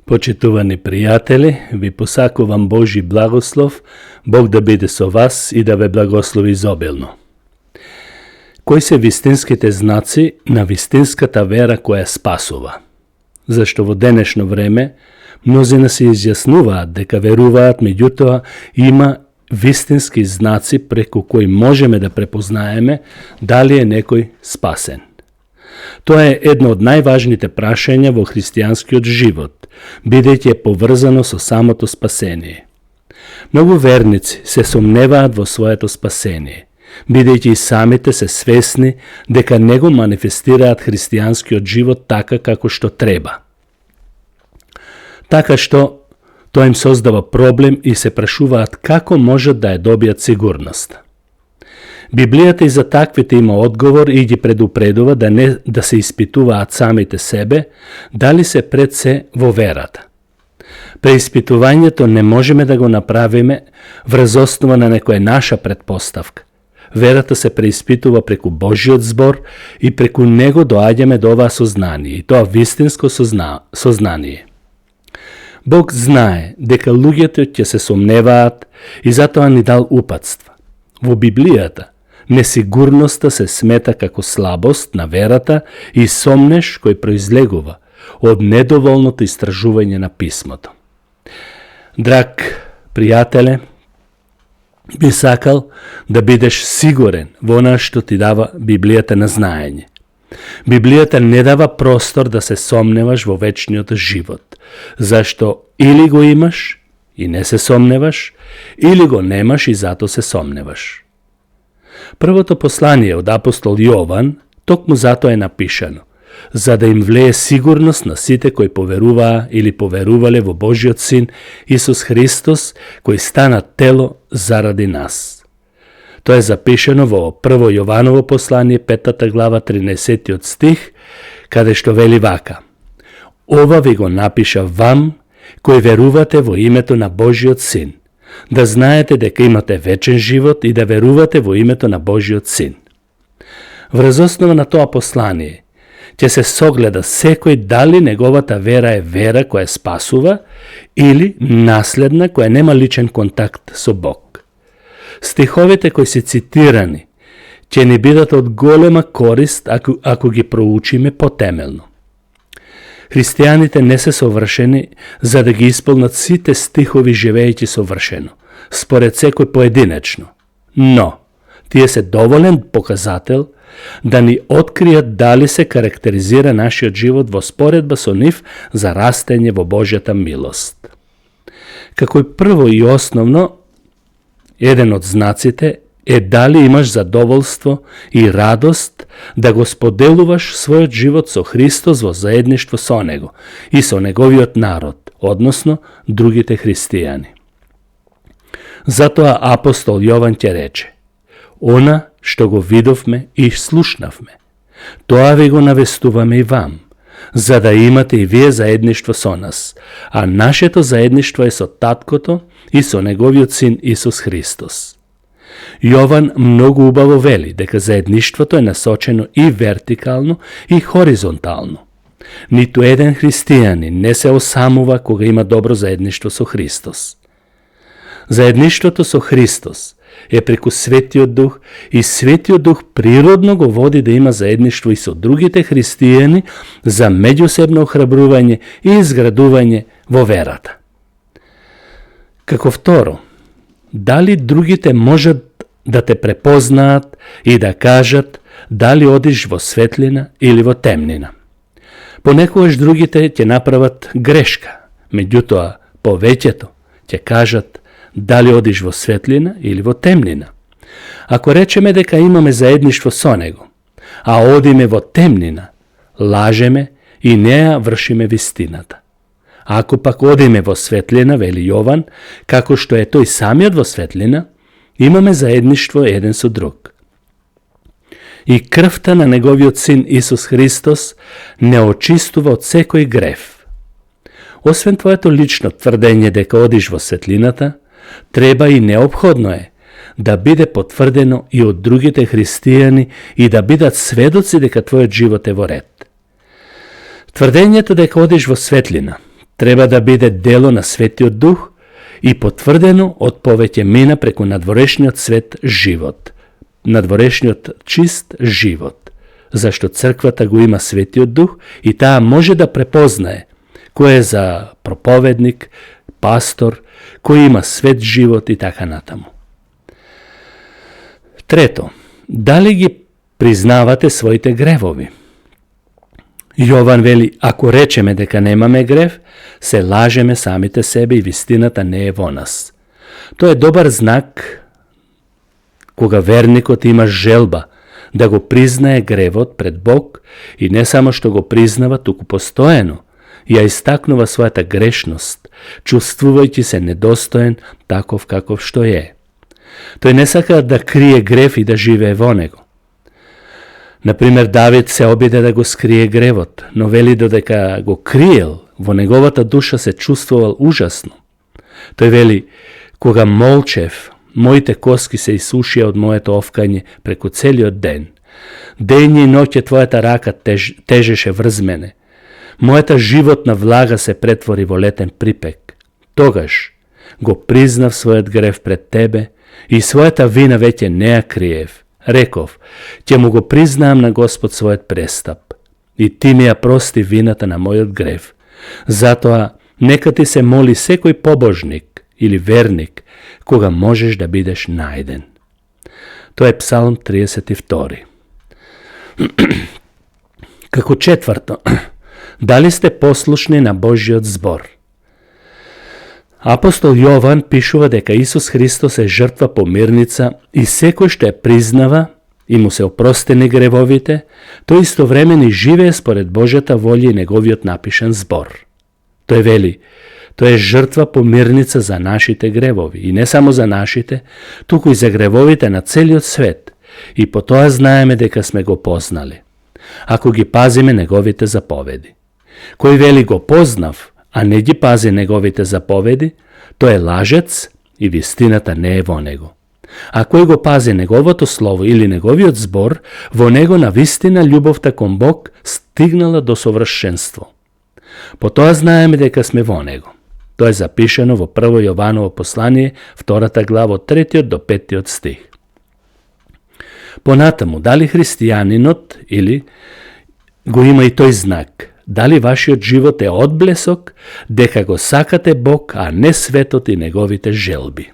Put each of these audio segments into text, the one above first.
Почитувани пријатели, ви посакувам Божи благослов, Бог да биде со вас и да ве благослови изобилно. Кои се вистинските знаци на вистинската вера која спасува? Зашто во денешно време мнозина се изјаснуваат дека веруваат, меѓутоа има вистински знаци преку кои можеме да препознаеме дали е некој спасен. Тоа е едно од најважните прашања во христијанскиот живот, бидејќи е поврзано со самото спасение. Многу верници се сомневаат во своето спасение, бидејќи и самите се свесни дека не го манифестираат христијанскиот живот така како што треба. Така што тоа им создава проблем и се прашуваат како можат да ја добијат сигурност. Библијата и за таквите има одговор и ги предупредува да се испитуваат самите себе, дали се пред се во верата. Преиспитувањето не можеме да го направиме врз основа на некоја наша предпоставка. Верата се преиспитува преку Божиот збор и преку него доаѓаме до оваа сознание, и тоа вистинско сознание. Бог знае дека луѓето ќе се сомневаат и затоа ни дал упатства. Во Библијата несигурноста се смета како слабост на верата и сомнеш кој произлегува од недоволното истражување на писмото. Драг пријателе, би сакал да бидеш сигурен во она што ти дава Библијата на знаење. Библијата не дава простор да се сомневаш во вечниот живот, зашто или го имаш и не се сомневаш, или го немаш и зато се сомневаш. Првото послание од апостол Јован токму затоа е напишано, за да им влее сигурност на сите кои поверуваа или поверувале во Божиот Син Исус Христос, кој стана тело заради нас. Тоа е запишено во Прво Јованово послание, 5 глава, 13 стих, каде што вели вака: Ова ви го напиша вам, кои верувате во името на Божиот Син, да знаете дека имате вечен живот и да верувате во името на Божиот Син. Врз основа на тоа послание ќе се согледа секој дали неговата вера е вера која спасува или наследна која нема личен контакт со Бог. Стиховите кои се цитирани ќе ни бидат од голема корист ако ги проучиме потемелно. Христијаните не се совршени за да ги исполнат сите стихови живејќи совршено, според секој поединечно, но тие се доволен показател да ни откријат дали се карактеризира нашиот живот во споредба со нив за растење во Божјата милост. Како и прво и основно, еден од знаците е дали имаш задоволство и радост да го споделуваш својот живот со Христос во заедништво со Него и со Неговиот народ, односно другите христијани. Затоа апостол Јован ќе рече: Она што го видовме и слушнавме, тоа ви го навестуваме и вам, за да имате и вие заедништво со нас, а нашето заедништво е со Таткото и со Неговиот Син Исус Христос. Јован многу убаво вели дека заедништвото е насочено и вертикално и хоризонтално. Ниту еден христијанин не се осамува кога има добро заедништво со Христос. Заедништвото со Христос е преку Светиот Дух и Светиот Дух природно го води да има заедништво и со другите христијани за меѓусебно охрабрување и изградување во верата. Како второ, дали другите можат да те препознаат и да кажат дали одиш во светлина или во темнина. Понекогаш другите ќе направат грешка, меѓутоа повеќето ќе кажат дали одиш во светлина или во темнина. Ако речеме дека имаме заедништво со Него, а одиме во темнина, лажеме и не ја вршиме вистината. А ако пак одиме во светлина, вели Јован, како што е тој самиот во светлина, имаме заедништво еден со друг. И крвта на Неговиот Син Исус Христос не очистува од секој грев. Освен твоето лично тврдење дека одиш во светлината, треба и неопходно е да биде потврдено и од другите христијани и да бидат сведоци дека твојот живот е во ред. Тврдењето дека одиш во светлина треба да биде дело на Светиот Дух и потврдено од повеќе мина преку надворешниот свет живот, надворешниот чист живот. Зашто црквата го има Светиот Дух и таа може да препознае кој е за проповедник, пастор, кој има свет живот и така натаму. Трето, дали ги признавате своите гревови? Јован вели, ако речеме дека немаме грев, се лажеме самите себе и вистината не е во нас. Тоа е добар знак кога верникот има желба да го признае гревот пред Бог и не само што го признава, туку постојано ја истакнува својата грешност, чувствувајќи се недостоен таков каков што е. Тој не сака да крие грев и да живее во него. Например, Давид се обиде да го скрие гревот, но вели додека го криел, во неговата душа се чувствувал ужасно. Тој вели, кога молчев, моите коски се исушија од моето овкање преку целиот ден. Дење и ноќе твојата рака тежеше врз мене. Мојата животна влага се претвори во летен припек. Тогаш го признав својот грев пред тебе и својата вина веќе не ја криев. Реков, ќе му го признаам на Господ својот престап и ти ми ја прости вината на мојот грев. Затоа нека ти се моли секој побожник или верник кога можеш да бидеш најден. Тоа е Псалм 32. Како четврто, дали сте послушни на Божиот збор? Апостол Јован пишува дека Исус Христос е жртва помирница и секој што ја признава и му се опростени гревовите, тој истовремено и живее според Божјата волја и неговиот напишан збор. Тој вели, тоа е жртва помирница за нашите гревови и не само за нашите, туку и за гревовите на целиот свет, и по тоа знаеме дека сме го познали, ако ги пазиме неговите заповеди. Кој вели го познав, а не ги пази неговите заповеди, тој е лажец и вистината не е во него. А кој го пази неговото слово или неговиот збор, во него на вистина љубовта кон Бог стигнала до совршенство. По тоа знаеме дека сме во него. Тоа е запишено во 1 Јованово послание, 2 глава, од 3 до 5 стих. Понатаму, дали христијанинот или го има и тој знак? Дали вашиот живот е одблесок дека го сакате Бог, а не светот и неговите желби?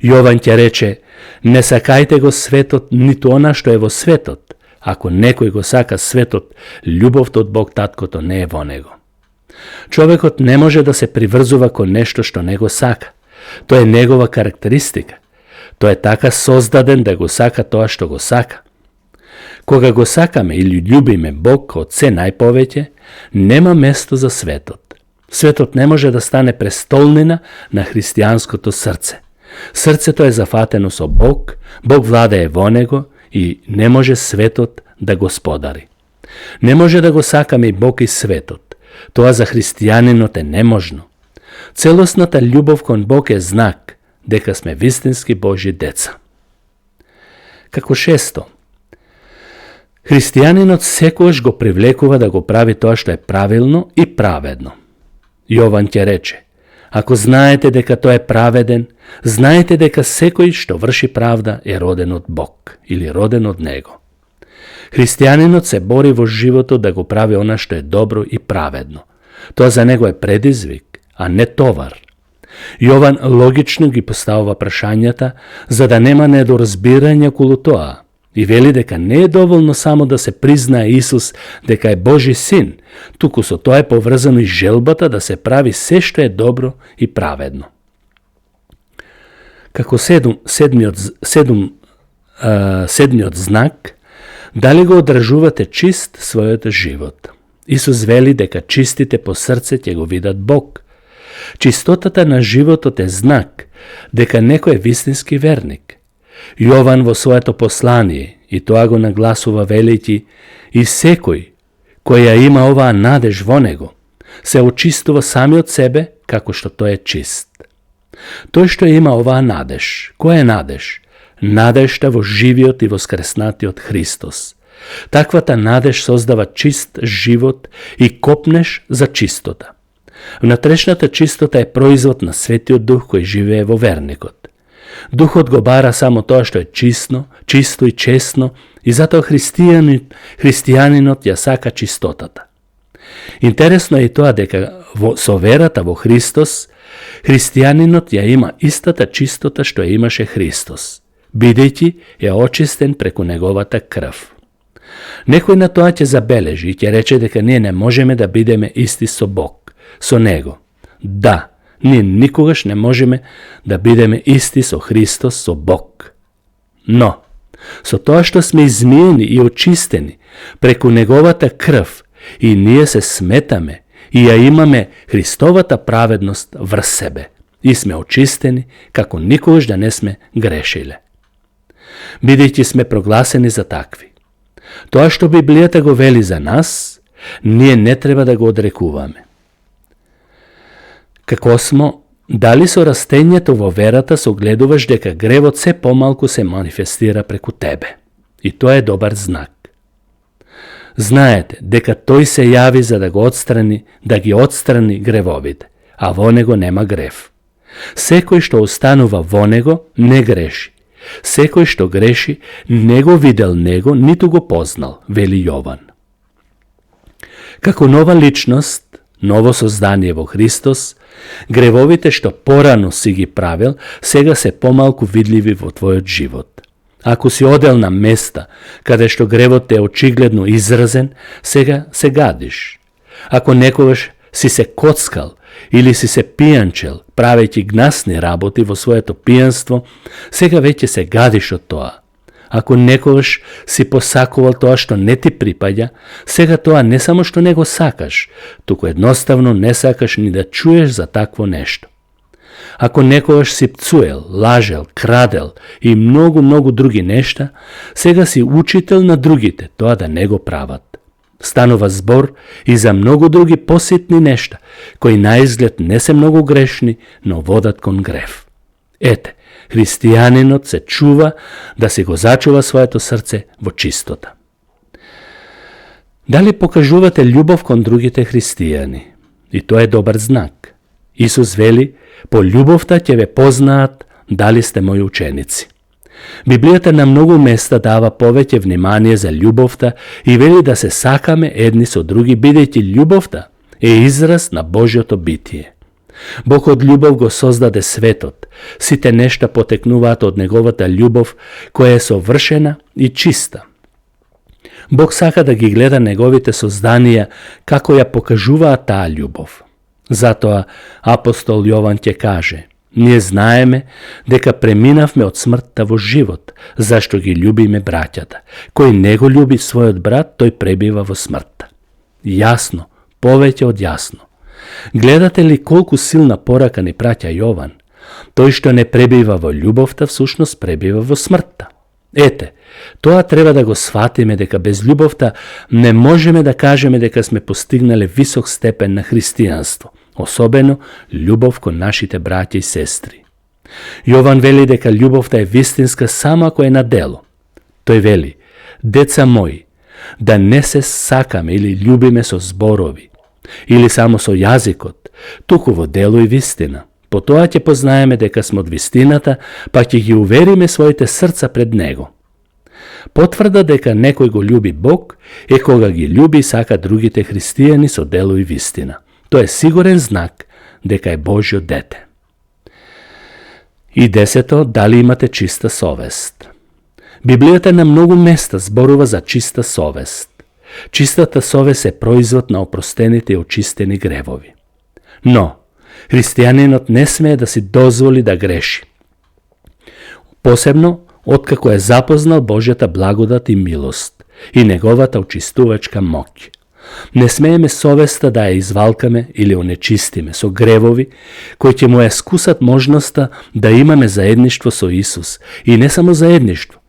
Јован ќе рече, не сакајте го светот, ниту она што е во светот. Ако некој го сака светот, љубовта од Бог Таткото не е во него. Човекот не може да се приврзува кон нешто што не го сака. Тоа е негова карактеристика. Тој е така создаден да го сака тоа што го сака. Кога го сакаме или љубиме Бог од се најповеќе, нема место за светот. Светот не може да стане престолнина на христијанското срце. Срцето е зафатено со Бог, Бог владее во него и не може светот да господари. Не може да го сакаме и Бог и светот. Тоа за христијанинот е неможно. Целосната љубов кон Бог е знак дека сме вистински Божји деца. Како шесто, христијанинот секогаш го привлекува да го прави тоа што е правилно и праведно. Јован ќе рече, ако знаете дека тој е праведен, знаете дека секој што врши правда е роден од Бог или роден од Него. Христијанинот се бори во животот да го прави она што е добро и праведно. Тоа за него е предизвик, а не товар. Јован логично ги поставува прашањата за да нема недоразбирање околу тоа и вели дека не е доволно само да се признае Исус дека е Божи син, туку со тоа е поврзано и желбата да се прави се што е добро и праведно. Како седмиот знак, дали го одржувате чист својот живот? Исус вели дека чистите по срце ќе го видат Бог. Чистотата на животот е знак дека некој е вистински верник. Јован во своето послание, и тоа го нагласува велејќи, и секој кој ја има оваа надеж во него, се очистува сами од себе како што тој е чист. Тој што има оваа надеж, која е надеж? Надежта во живиот и воскреснатиот Христос. Таквата надеж создава чист живот и копнеш за чистота. Внатрешната чистота е производ на Светиот Дух кој живее во верникот. Духот го бара само тоа што е чисто и честно, и затоа христијанинот ја сака чистотата. Интересно е и тоа дека со верата во Христос, христијанинот ја има истата чистота што ја имаше Христос, бидејќи е очистен преку неговата крв. Некој на тоа ќе забележи и ќе рече дека ние не можеме да бидеме исти со Бог, со Него. Да, ние никогаш не можеме да бидеме исти со Христос, со Бог. Но, со тоа што сме измиени и очистени преку Неговата крв, и ние се сметаме и ја имаме Христовата праведност врз себе и сме очистени како никогаш да не сме грешиле. Бидејќи сме прогласени за такви. Тоа што Библијата го вели за нас, ние не треба да го одрекуваме. Како смо, дали со растењето во верата согледуваш дека гревот се помалку се манифестира преку тебе. И тоа е добар знак. Знаете дека тој се јави за да ги отстрани гревовите, а во него нема грев. Секој што останува во него не греши. Секој што греши не го видел него, ниту го познал, вели Јован. Како нова личност, ново создание во Христос, гревовите што порано си ги правил, сега се помалку видливи во твојот живот. Ако си одел на места каде што гревот е очигледно изразен, сега се гадиш. Ако некогаш си се коцкал или си се пијанчел, правејќи гнасни работи во своето пијанство, сега веќе се гадиш од тоа. Ако некогаш си посакувал тоа што не ти припаѓа, сега тоа не само што не го сакаш, туку едноставно не сакаш ни да чуеш за такво нешто. Ако некогаш си пцуел, лажел, крадел и многу други нешта, сега си учител на другите тоа да не го прават. Станува збор и за многу други поситни нешта, кои на изглед не се многу грешни, но водат кон грев. Ете, христијанинот се чува да си го зачува своето срце во чистота. Дали покажувате љубов кон другите христијани? И тоа е добар знак. Исус вели, по љубовта ќе ве познаат дали сте мои ученици. Библијата на многу места дава повеќе внимание за љубовта и вели да се сакаме едни со други, бидејќи љубовта е израз на Божјото битие. Бог од љубов го создаде светот. Сите нешта потекнуваат од неговата љубов, која е совршена и чиста. Бог сака да ги гледа неговите созданија како ја покажуваат таа љубов. Затоа апостол Јован ќе каже: ние знаеме дека преминавме од смртта во живот, зашто ги љубиме браќата. Кој не го љуби својот брат, тој пребива во смртта. Јасно, повеќе од јасно. Гледате ли колку силна порака ни праќа Јован? Тој што не пребива во љубовта, всушност пребива во смртта. Ете, тоа треба да го сватиме, дека без љубовта не можеме да кажеме дека сме постигнале висок степен на христијанство, особено љубов кон нашите браќа и сестри. Јован вели дека љубовта е вистинска само ако е на дело. Тој вели: деца мои, да не се сакаме или љубиме со зборови, или само со јазикот, туку во дело и вистина. По тоа ќе познаеме дека сме од вистината, па ќе ги увериме своите срца пред Него. Потврда дека некој го љуби Бог е кога ги љуби и сака другите христијани со дело и вистина. Тоа е сигурен знак дека е Божјо дете. И 10. Дали имате чиста совест? Библијата на многу места зборува за чиста совест. Чистата совест е производ на опростените и очистени гревови. Но, христијанинот не смее да си дозволи да греши. Посебно, откако е запознал Божјата благодат и милост и неговата очистувачка моќ. Не смееме совеста да ја извалкаме или онечистиме со гревови кои ќе му ја скусат можноста да имаме заедништво со Исус, и не само заедништво,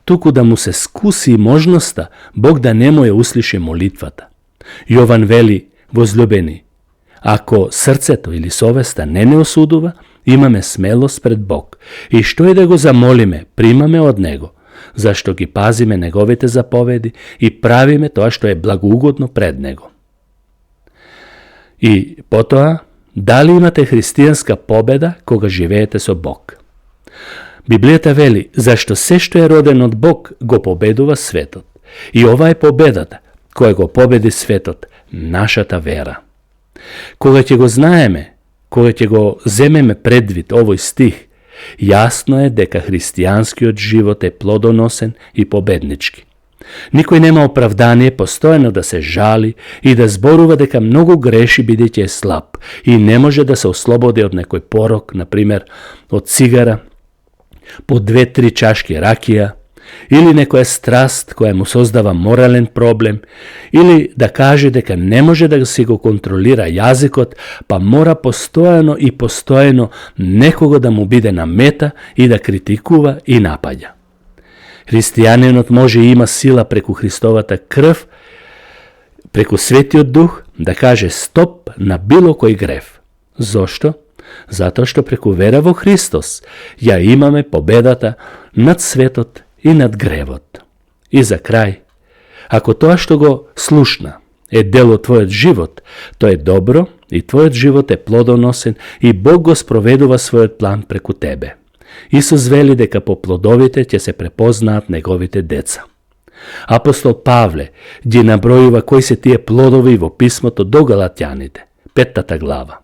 туку да му се скуси и можноста Бог да не му ја услише молитвата. Јован вели: возлюбени, ако срцето или совеста не осудува, имаме смелост пред Бог и што и да го замолиме, примаме од Него, зашто ги пазиме Неговите заповеди и правиме тоа што е благоугодно пред Него. И потоа, дали имате христијанска победа кога живеете со Бог? Библијата вели, зашто се што е родено од Бог го победува светот. И ова е победата, која го победи светот, нашата вера. Кога ќе го знаеме, кога ќе го земеме предвид овој стих, јасно е дека христијанскиот живот е плодоносен и победнички. Никој нема оправдание постојано да се жали и да зборува дека многу греши бидејќи е слаб и не може да се ослободи од некој порок, например, од цигара, по 2-3 чашки ракија, или некоја страст која му создава морален проблем, или да каже дека не може да си го контролира јазикот, па мора постојано некого да му биде на мета и да критикува и напаѓа. Христијанинот може и има сила преку Христовата крв, преку Светиот Дух, да каже стоп на било кој грев. Зошто? Затоа што преку вера во Христос ја имаме победата над светот и над гревот. И за крај, ако тоа што го слушна е дел од твојот живот, тоа е добро и твојот живот е плодоносен и Бог го спроведува својот план преку тебе. Исус вели дека по плодовите ќе се препознаат неговите деца. Апостол Павле ги набројува кои се тие плодови во писмото до Галатјаните, 5 глава.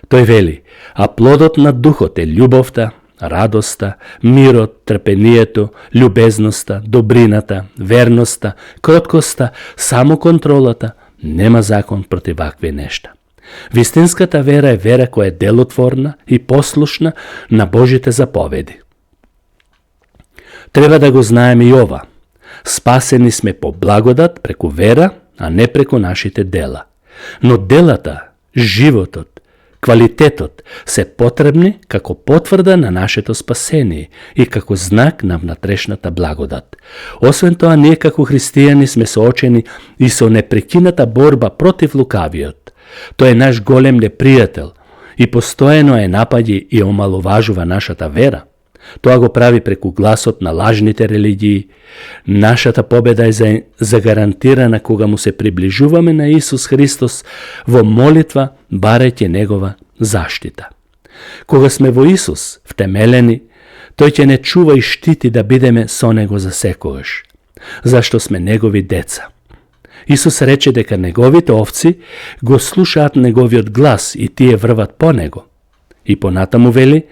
Тој вели, а плодот на духот е љубовта, радоста, мирот, трпението, љубезноста, добрината, верноста, кроткоста, самоконтролата, нема закон против вакви нешта. Вистинската вера е вера која е делотворна и послушна на Божите заповеди. Треба да го знаеме и ова. Спасени сме по благодат преку вера, а не преку нашите дела. Но делата, животот, квалитетот се потребни како потврда на нашето спасение и како знак на внатрешната благодат. Освен тоа, ние како христијани сме соочени и со непрекината борба против лукавиот. Тој е наш голем непријател и постојано е напаѓа и омаловажува нашата вера. Тоа го прави преку гласот на лажните религии. Нашата победа е загарантирана кога му се приближуваме на Исус Христос во молитва, барајќи Негова заштита. Кога сме во Исус втемелени, Тој ќе не чува и штити да бидеме со Него за секогаш, зашто сме Негови деца. Исус рече дека Неговите овци го слушаат Неговиот глас и тие врват по Него. И понатаму вели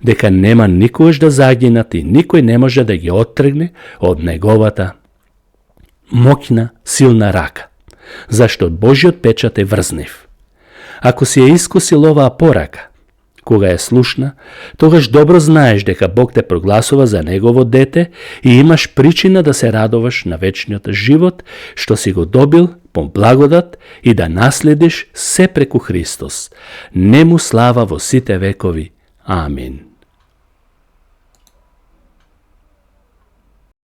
дека нема никогаш да загинат и никој не може да ги оттргне од Неговата моќна, силна рака, зашто Божиот печат е врзнив. Ако си ја искусил оваа порака, кога е слушна, тогаш добро знаеш дека Бог те прогласува за Негово дете и имаш причина да се радуваш на вечниот живот, што си го добил по благодат и да наследиш се преку Христос. Нему слава во сите векови. Амин.